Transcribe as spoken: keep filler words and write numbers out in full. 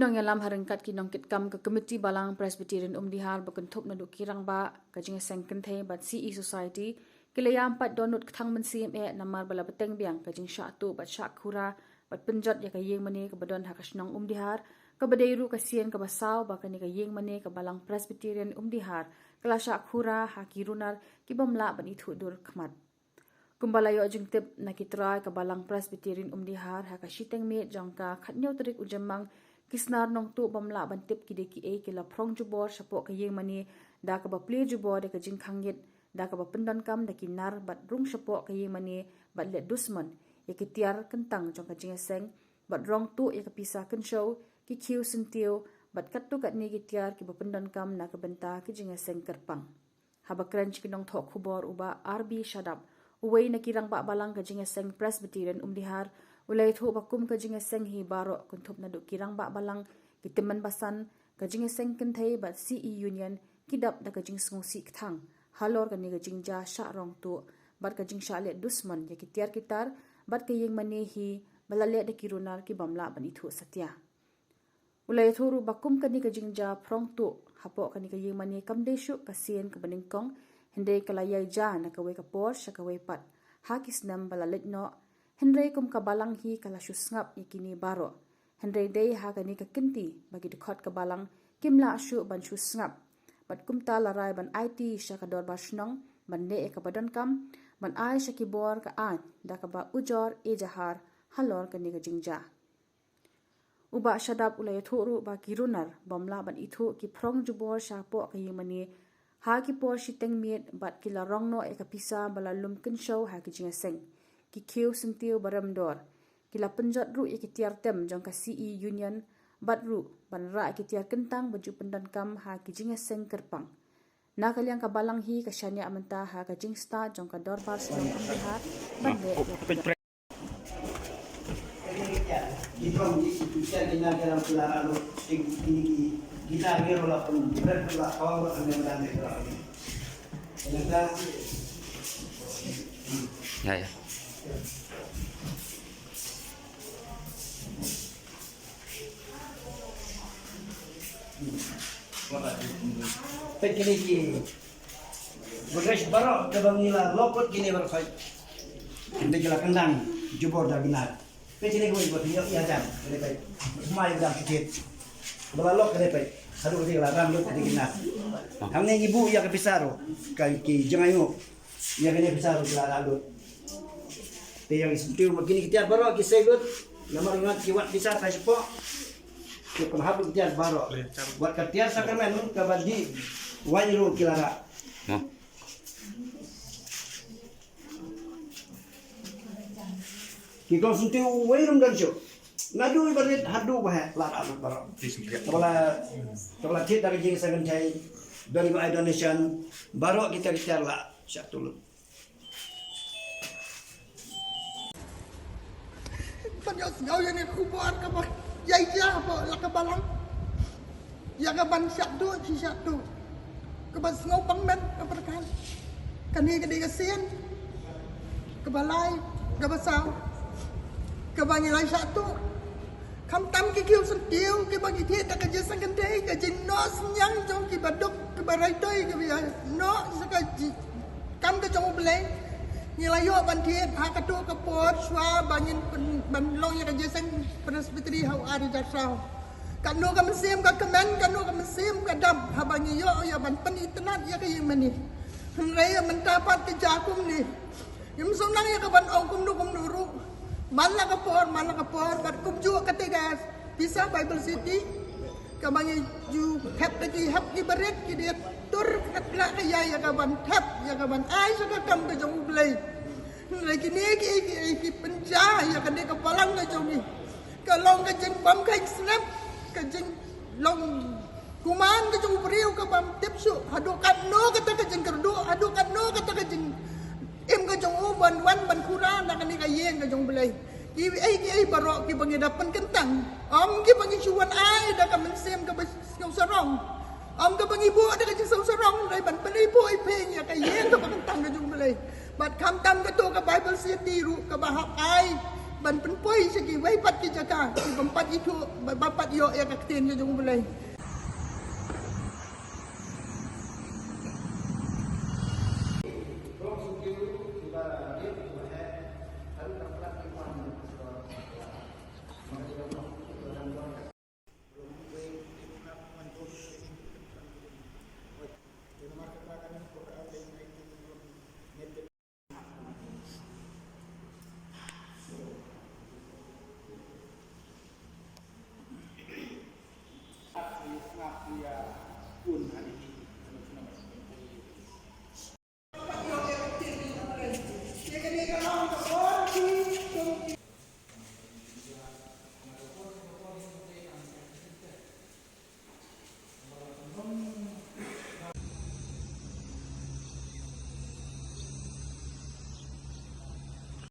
Nongïalam ha ryngkat ki nongkitkam ka Committee Balang Presbyterian Umdihar ba kynthup naduh ki rangbah, ka jingïaseng kynthei bad C E Society, ki la ïam pat dohnud kthang mynsiem eh namar ba la bteng biang ka jingshah tuh bad shah khura bad pynjot ïa ka ïing mane kaba don ha ka shnong Umdihar, kaba dei ruh ka sien kaba saw ba kane ka ïing mane ka Balang Presbyterian Umdihar ka la shah khura ha ki runar ki bym lah ban ithuh dur khmat. Kumba la ïoh jingtip na ki trai ka Balang Presbyterian Umdihar, ha ka shiteng miet jong ka khatñiew tarik u Jymmang, ki snar nongtuh bym lah ban tip ki dei kiei ki la phrong jubor shapoh ka ïing mane da kaba plie jubor da ka jingkhang ïit, da kaba pyndonkam da ki nar bad rung shapoh ka ïing mane bad leh dusmon ïa ki tiar kyntang jong ka jingïaseng bad rong tuh ïa ka pisa kynshew, ki khiew syntiew bad katto katne ki tiar kiba pyndonkam na ka bynta ka jingïaseng kyrpang. Haba kren sha ki nongthoh khubor u Bah R B Shadap, uwei na ki rangbah balang ka jingïaseng Presbyterian Umdihar, u la ïathuh ba kum ka jingïaseng hi baroh kynthup naduh ki rangbah balang, ki tymmen basan, ka jingïaseng kynthei bad C E Union, ki dap da ka jingsngewsih kthang halor kane ka jingjia shah rong tuh bad ka jingshah leh dusmon ïa ki tiar ki tar bad ka ïing mane hi ba la leh da ki runar ki bym lah ban ithuh satia. U la ïathuh ruh ba kum kane ka jingjia phrong tuh hapoh kane ka ïing mane kam dei shuh ka sien kaba nyngkong, hynrei ka la ïai jia na kawei ka por sha kawei pat ha ki snem ba la leit noh, hynrei kum ka balang hi ka la shu sngap ïa kine baroh. Hynrei dei ha kane ka kynti ba ki dkhot ka balang kim lah shuh ban shu sngap. Bad kumta la rai ban aiti sha ka dorbar shnong ban leh ïa kaba donkam, ban ai sha ki bor ka aiñ da kaba ujor ejahar halor kane ka jingjia. U Bah Shadap u la ïathuh ruh ba ki runar bym lah ban ithuh ki phrong jubor shapoh ka ïing mane ha ki por shiteng miet bad ki la rong noh ïa ka pisa ba la lum kynshew ha ki jingïaseng, ki khiew syntiew ba rem dor. Ki la pynjot ruh ïa ki tiar tem jong ka C E Union bad ruh ban rah ïa ki tiar kyntang ba ju pyndonkam ha ki jingïaseng kyrpang. Na ka liang ka balang hi ka shaniah mynta ha ka jingstad jong ka dorbar shnong Umdihar ban leh ïa ka Ya, ya. Peit kine ki bagais baroh kaba ngi la lok kut kine baroh. Peit kine ki la kyndang jubor da ki nar. Peit kine ki ba pynïoh ïa jam kine peit. Hmai ïa jam ki thied. Ba la lok kine peit. Haduh kine ki la ram lut kine ki nar. Hangne ngi buh ïa ka pisa ruh ka ki jngai nguh. Ïa kine pisa ruh ki la ram lut. Te ïa ngi sngewthuh ba kine ki tiar baroh ki sei lut. Namar ngat ki wad pisa ka shapoh. Ki pynhap ki tiar baroh. Wat ka tiar sakramen kaba dih waiñ ruh ki la rah. Ki kong sngewthuh wei ruh ym don shuh. Naduh i barit haduh ba heh la rah lut baroh. Kaba la, kaba la thied da ka jingïaseng kynthei, don ba ai donation, baroh ki tiar ki tiar la shah tuh lut. Ban ïohsngew ïa kane ka khubor kaba ïai jia hapoh la ka balang. Ïa ka ban shah tuh, shi shah tuh. Kaba sngew pang met ka pyrkhat. Kane ka dei ka sien kaba lai, kaba saw, kaba ngi la shah tuh. Khamtam ki khiew syntiew kiba ngi thied da ka jingïaseng kynthei, ka jingnoh synñiang jong kiba duk, kiba raitoi, kiba ïanoh sa ka jingkam ka jong U Blei. Ngi la ïoh ban thied ha kato ka por shuwa ba ngin pyn-, ban long ïa ka jingïaseng Presbytery ha u ar hajar saw. Katno ka mynsiem ka kmen, katno ka mynsiem ka dap haba ngi ïoh ïa ban pynitynnad ïa ka ïing mane. Hynrei mynta pat ka jia kumne. Ngim sngewthuh ïa ka ban ong kumno kumno ruh. Man la ka por, man la ka por, bad kumjuh kata ka pisa Bible City. Kaba ngi ju thep da ki hep ki barit ki dei tur katba ka ïa ïa ka ban thep, ïa ka ban ai sha ka kam ka jong U Blei. Hynrei kine ki, ki, ki pynjah ïa kane ka balang ka jong ngi. Ka long ka jingbam ka jingslem, ka jinglong kuman ka jong u briew ka bym tip shuh, haduh katno kata ka jingkyrduh, haduh katno kata ka jingim ka jong u ban wan ban khura na kane ka ïing ka jong U Blei. Kiei kiei baroh kiba ngi da pynkyntang, ym kiba ngi shu wan ai da ka mynsiem kaba sngewsarong, ym kaba ngi buh da ka jingsngewsarong, hynrei ban pyniphuh iphieng ïa ka ïing kaba kyntang ka jong U Blei. Bad khamtam kato ka Bible City ruh kaba hap ai ban pynpoi sha kiwei pat ki jaka kiba ym pat ithuh, ba ym pat ïoh ïa ka ktien ka jong U Blei.